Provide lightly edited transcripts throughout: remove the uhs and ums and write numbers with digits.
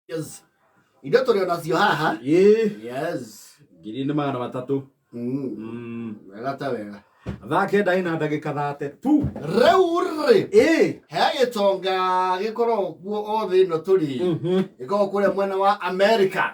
Yes. Indo tũrĩ onacio haha. Ĩĩ. Yes. 1300. Wega ta wega. Thaa 9 ina ndagĩka 32. Rĩu rĩ. Ĩĩ. He gĩtonga gĩkoragwo kuo o thĩ ĩno tũrĩ. Gĩkoragwo kũrĩa mwena wa America.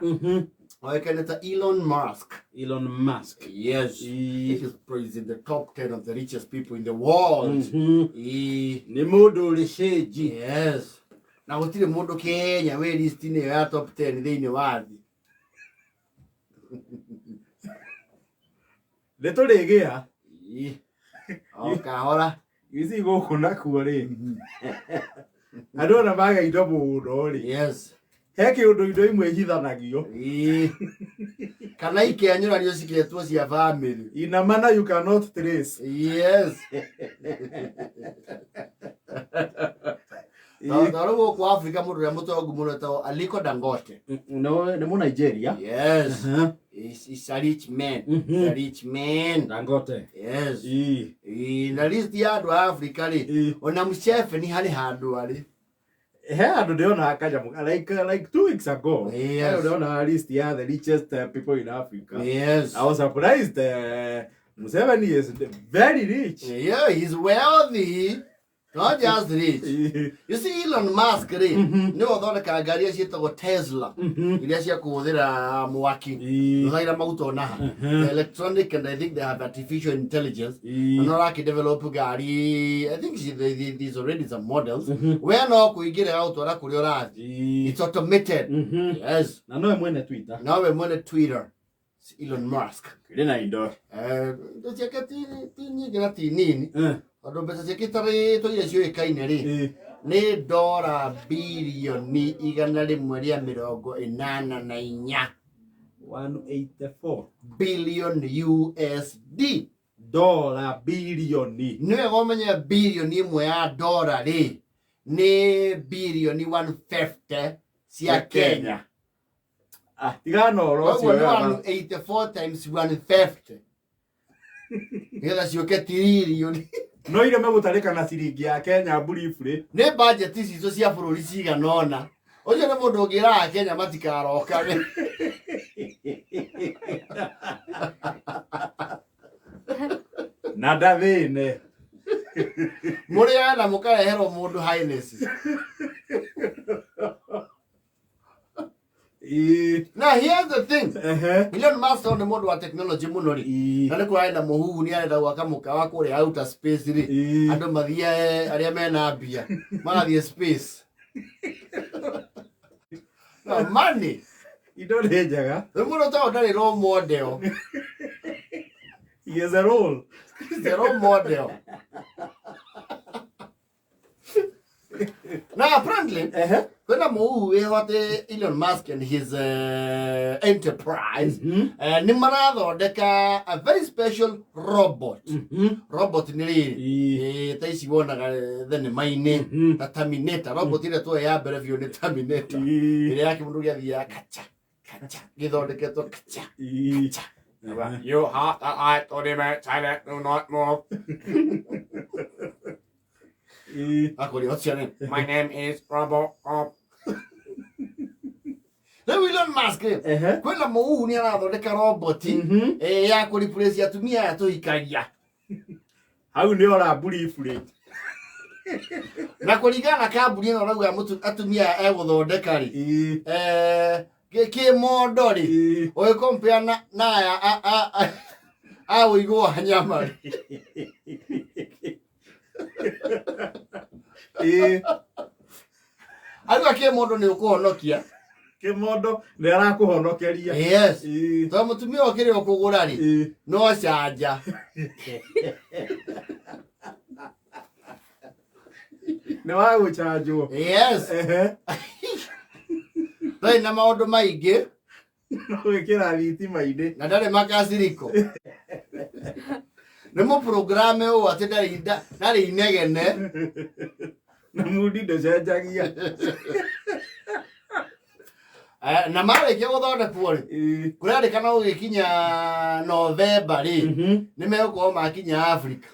Oĩkaine ta Elon Musk. Elon Musk. Yes. Ĩĩ. He is in the top 10 of the richest people in the world. Ĩĩ. Nĩ mũndũ ũrĩ cĩnji. Yes. Na gũtirĩ mũndũ Kenya wĩ list-inĩ ĩyo ya top 10 thĩinĩ wa thĩ. Nĩ tũrĩgĩa. Ĩĩ. O kahora. Ici gũkũ nakuo rĩ. Andũ ona maga indo mũno rĩ. Yes. He kĩũndũ indo imwe ihithanagio. Ĩĩ. Kana ikenyũranio ciketwo cia family. In a manner you cannot trace. Yes. Ta rĩu gũkũ Afrika mũndũ ũrĩa mũtongu mũno etagwo Aliko Dangote. No, nĩ mũ Nigeria. Yes. He's a rich man. He's a rich man. Dangote. Yes. Ĩĩ. Ĩĩ, na list ya andũ a Afrika rĩ, ona Museveni harĩ handũ arĩ. He andũ ndĩrona kanyamũ like 2 weeks ago. He ndĩrona list ya the richest people in Africa. I was surprised, Museveni is very rich. Yeah, he's wealthy. Not just rich. You see Elon Musk rĩ, nĩwe ũthondekaga ngari iria ciĩtagwo Tesla, iria cia kũhũthĩra mwaki. Ndũhũthagĩra maguta onaha. The electronic, and I think they have artificial intelligence. Na no ũrakĩ develop ngari, I think there's already some models. We no kũingĩra ĩgagũtwara kũrĩa ũrathiĩ. It's automated. Yes. Na nowe mwene Twitter. Nowe mwene Twitter. Elon Musk. Kĩrĩ na indo. Indo ciake ti nyingĩ na ti nini. Tondũ mbeca ciake itarĩtwo iria ciũĩkaine rĩ, nĩ ndora 184 birioni. 184 billion USD. Ndora birioni. Nĩ wega ũmenye 1 birioni ya ndora rĩ, nĩ 150 birioni cia Kenya. Ah, tigana na ũhoro ũcio. Koguo nĩ 184 times 150 nĩgetha ciũke tiririoni. No ireme gũtarĩka na ciringi ya Kenya briefly. Nĩ budget citũ cia bũrũri cigana ũna. Ũcio nĩ mũndũ ũngĩraga Kenya matikarokage. Na ndathĩne. Mũrĩaga na mũkareherwo mũndũ highness. Now here's the thing. Elon Musk nĩ mũndũ wa technology mũno rĩ. Na nĩ kũrarĩ na mũhuhu nĩ arenda gwaka mũkawa kũrĩa outer space rĩ. Andũ mathiĩ arĩa mena mbia magathiĩ space. No, money. Indo nĩ njega. Rĩu mũndũ ta ũyũ ndarĩ role model. He is a role. He's a role model. Now apparently, kwĩna mũhuhu wĩho atĩ Elon Musk and his enterprise nĩ marathondeka a very special robot. Robot nĩ rĩrĩ ta ici wonaga thenema-inĩ ta Terminator. Robot ĩrĩa tuoĩ ya mbere biũ nĩ Terminator. Ĩrĩa ya kĩmũndũ gĩathiaga kacha kacha gĩthondeketwo kacha kacha. You have the right to remain silent, do not move. Akũria, what's your name? My name is Robocop. Rĩu Elon Musk rĩ, kwĩna mũhuhu nĩ arathondeka roboti ya kũ replace atumia aya tũhikagia. Hau nĩ ora briefly. Na kũringana na kambuni ĩno ũrauga atumia aya egũthondeka rĩ, kĩmondo rĩ, ũgĩ compare na aya a ũigũ wa nyama rĩ. Arauga kĩmondo nĩ ũkũhonokia. Kĩmondo nĩ arakũhonokeria. Yes. Tondũ mũtumia ũyũ kĩrĩa ũkũgũra rĩ, no canja. Nĩ wa gũcanjwo. Yes. Ndarĩ na maũndũ maingĩ. Gwĩkĩra thitima-inĩ. Na ndarĩ makasiriko. Nĩ mũprogramme ũũ atĩ ndarĩ inegene. Na mundi ndũcenjagia. Na marĩkia gũthondekwo rĩ, kũrerĩkana gũgĩkinya Novemba rĩ, nĩ megũkorwo makinya Africa.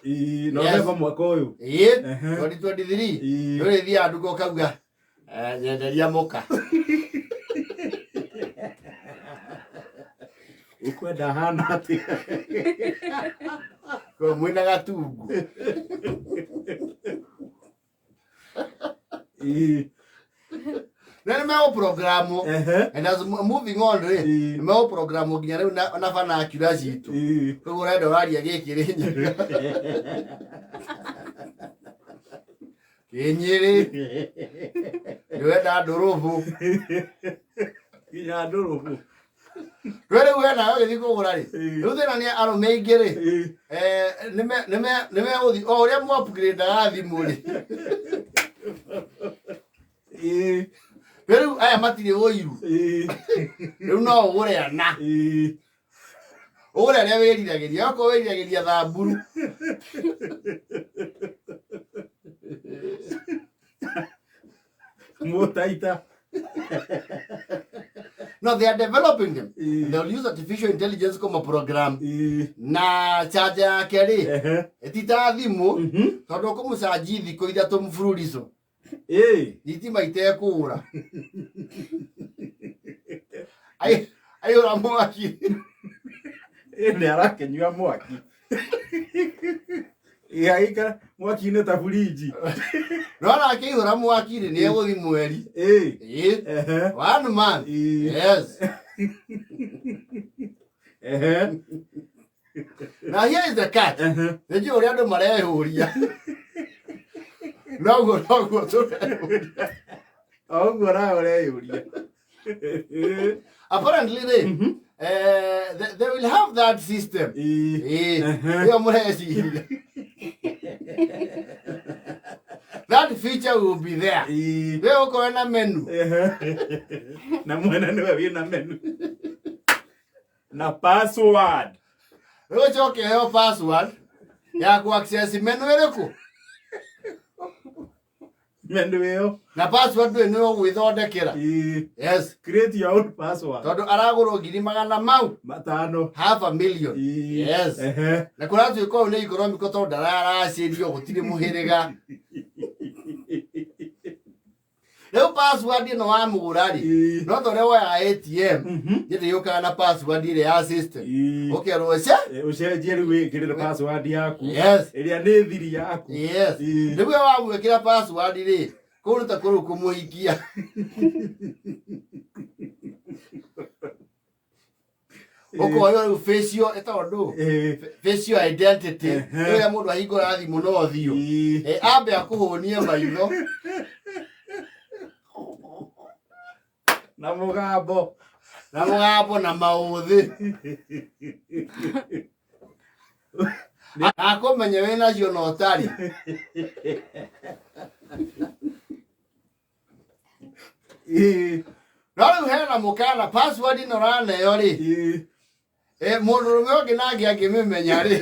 Novemba mwaka ũyũ. Ĩĩ, 2023. Ũrĩthiaga nduka ũkauga, "Nyenderia mũka." Ukwenda hana atia? Kwa mwina gatungu. Na nĩ megũprogramu and as moving on rĩ nĩ megũprogramu nginya rĩu na vernacular citũ. Koguo ũrenda ũraria gĩkĩ rĩ Kĩnyĩrĩ nĩwenda ndũrũbũ. Nginya ndũrũbũ. Rĩu rĩu we nawe ũgĩthiĩ kũgũra rĩ rĩu thĩna nĩ arũme aingĩ rĩ nĩ megũthiĩ o ũrĩa mũ-upgrade-aga thimũ rĩ. Rĩu aya matirĩ ũiru. Rĩu no ũgũre ana. Ũgũre arĩa wĩriragĩria. Okorwo wĩriragĩria thamburu. Mũtaita. No, they are developing them. They'll use artificial intelligence kama program. Na charger yake rĩ ĩtita thimũ tondũ ũkũmũcanji thikũ ithatũ mfululizo. Thitima itekũra. Aihũra mwaki. Nĩ arakĩnyua mwaki. Ĩgaikara mwaki-inĩ ta burinji. No akĩihũra mwaki rĩ nĩ egũthi mweri. One month. Yes. Now here is the catch. Nĩ njũĩ ũrĩa andũ marehũria. Noguo noguo tũrehũria. O ũguo nawe ũreyũria. Apparently rĩ, they will have that system. Ĩyo mũreciria. That feature will be there. We ũkorwo na menu. Na mwene nĩwe wĩna menu. Na password. Rĩu ũcoke ũheo password ya ku access menu ĩrĩkũ? Menu ĩyo. Na password ndũĩ nĩwe ũgwĩthondekera. Yes. Create your own password. Tondũ aragũrwo ngiri magana mau. 500. Half a million. Yes. Na kũratuĩka ũũ nĩ economical tondũ ndararacĩrio gũtirĩ mũhĩrĩga. Rĩu password ĩno wamũgũra rĩ, no ta ũrĩa woyaga ATM, niĩ ndĩgĩũkaga na password ĩrĩa ya system. Ũkerwo ũce? Ũcenjie rĩu wĩkĩrĩre password yaku. Yes. Ĩrĩa nĩ thiri yaku. Yes. Rĩu we wamwĩkĩra password rĩ, kũu nĩ ta kũrĩu kũmũhikia. Ũkoywo rĩu facial ĩtagwo ndũ? Facial identity. Rĩrĩa mũndũ ahingũra thimũ na ũthiũ. Ambe akũhũnie maitho. Na mũgambo. Na mũgambo na maũthĩ. Akũmenye wĩ nacio na ũtarĩ. No rĩu hena mũkana password ĩno ũraneo rĩ. Mũndũrũme ũngĩ nangĩ angĩmĩmenya rĩ.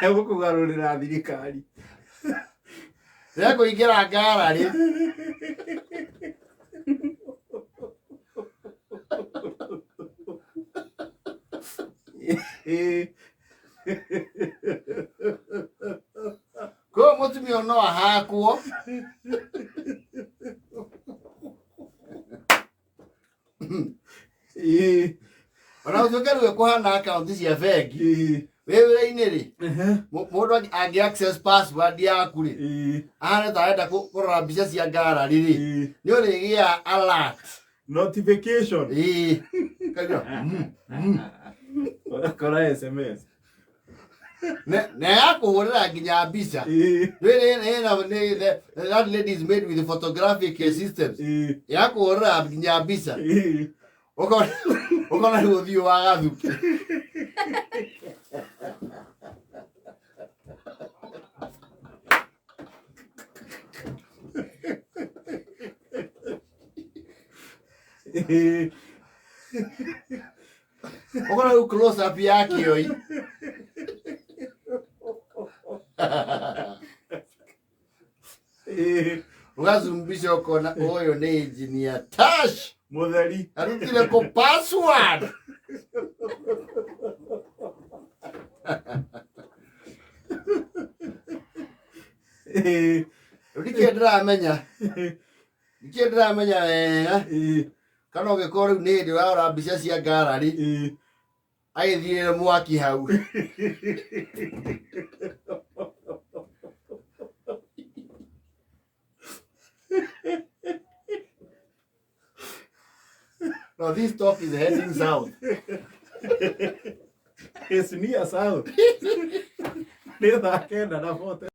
Egũkũgarũrĩra thirikari. Egũingĩra ngara rĩ. Koguo mũtumia ũyũ no ahakwo. Ona ũtuĩke rĩu ĩkũhana akaunti cia bengi. Wĩ wĩra-inĩ rĩ, mũndũ angĩ access password yaku rĩ, ahane ta arenda kũrora mbica cia ngarari rĩ, nĩ ũrĩgĩa alert. Notification. Kaigua, Ũgakora SMS. Na yakũhũrĩra nginya mbica. That lady is made with photographic systems. Yakũhũrĩra nginya mbica. Ũkona rĩu ũthiũ wa gathuki. Ũkona rĩu close up ya kĩoi. Ũgacumbisha ũkona ũyũ nĩ engineer Tash. Mũtheri. Arutire kũ password. Rĩu nĩkĩĩ ndĩramenya, nĩkĩĩ ndĩramenya wega, kana ũngĩkorwo rĩu nĩ hĩndĩ ũrarora mbica cia ngarari agĩthirĩre mwaki hau. No, this talk is heading south. It's near south. Nĩ thaa 9:40.